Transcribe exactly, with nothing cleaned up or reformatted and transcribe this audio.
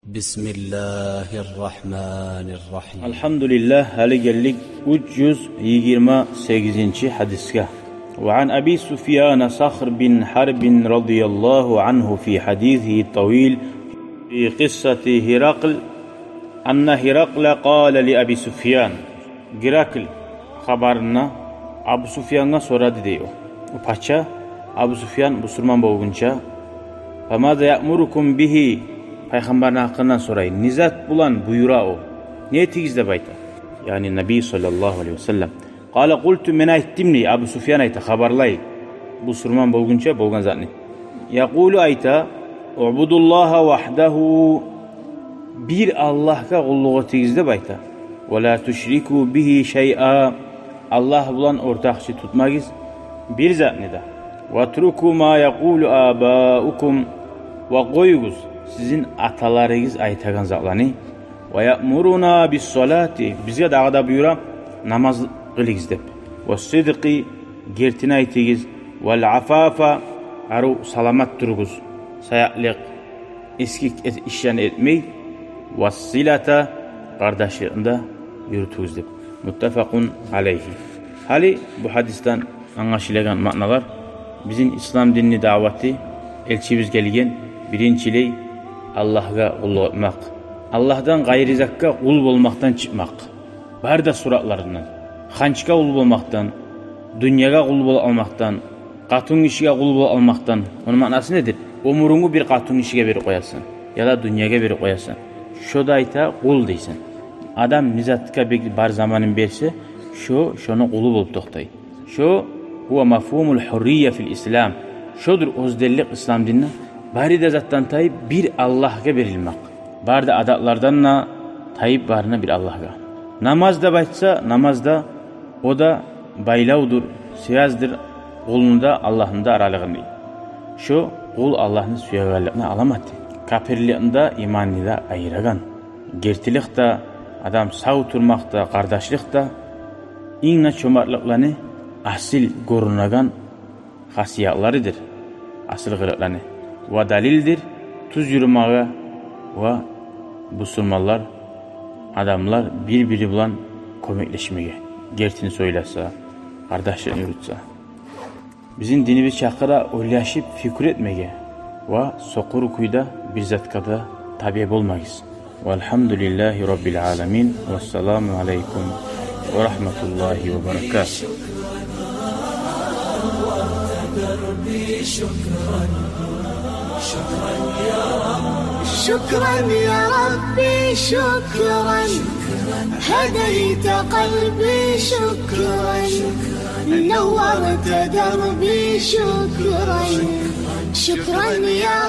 بسم الله الرحمن الرحيم. Алгьамдулиллагь, гьали гелдик уьч юз йигирма сегизинчи гьадисге. وعن أبي سفيان صخر بن حرب رضي الله عنه في حديثه الطويل في قصة هرقل أن هرقل قال لأبي سفيان. Геракл хабарында Абу Суфьянгъа сорады дей о. О пача Абу Суфьян бусурман болгъунча: فماذا يأمركم به, пайхаммарны гьакъындан сорай. Не зат булан буюра о? Не этигиз деп айта? Яни Наби саллаллагьу алайгьи ва саллам. قال قلت, мен айтдым дей, Абу Суфьян айта, хабарлай, бусурман болгъунча болгъан затны. يقول, айта: اعبدوا الله وحده, бир Аллагьгъа къуллукъ этигиз деп айта. ولا تشركوا به شيئا, Аллагь булан ортакъчы тутмагъыз бир затны да. واتركوا ما يقول آباؤكم, ва къоюгъуз сизин аталарыгъыз айтагъан затланы. ويأمرنا بالصلاة, бизге дагъы да буюра намаз къылыгъыз деп. والصدق, гертини айтыгъыз. والعفاف, арив саламат туругъуз, саякълыкъ, эсги эт-, ишлени этмей. والصلة, къардашлыкъны да юрютюгюз деп. متفق عليه. Гьали бу гьадисден англашылагъан маъналар: бизин ислам динни даъваты, элчибиз гелген, биринчилей Аллагьгъа къуллукъ этмакъ, Аллагьдан къайры затгъа къул болмакъдан чыкъмакъ. Бары да суратларындан. Ханчгъа къул болмакъдан, дюньягъа къул бола алмакъдан, къатынгишиге къул бола алмакъдан. Ону маънасы недир? Оьмюрюнгню бир къатынгишиге берип къоясан, яда дюньягъа берип къоясан. Шо да айта къул дейсен. Адам не затгъа бек бар заманын берсе, шо шону къулу болуп токътай. Шо هو مفهوم الحرية في الإسلام. Шодур оьзденлик ислам динде. Бары да затдан тайып, бир Аллагьгъа берилмек. Бары да адатлардан да тайып, барына бир Аллагьгъа. Намаз деп айтса, намаз да, о да байлавдур, связьдир къулну да, Аллагьны да аралыгъын дей. Шо къул Аллагьны сюегенликни аламаты. Капирликни де, иманны да айырагъан. Гертилик де, адам сав турмакъ да, къардашлыкъ да инг де чомартлыкъланы асил гёрюнеген хасиятларыдыр, асил къылыкъланы. Ва далилдир тюз юрюмеге ва бусурманлар, адамлар бир-бири булан кёмеклешмеге, гертини сёйлесе, къардашлыкъны юрютсе. Бизин динибиз чакъыра ойлашып, фикру этмеге ва сокъур кюйде бир затгъа да табиъ болмагъыз. والحمد لله رب العالمين. والسلام عليكم ورحمة الله وبركاته. شكرا يا ربي، شكرا. هديت قلبي، شكرا. نورت دربي، شكرا. شكرا يا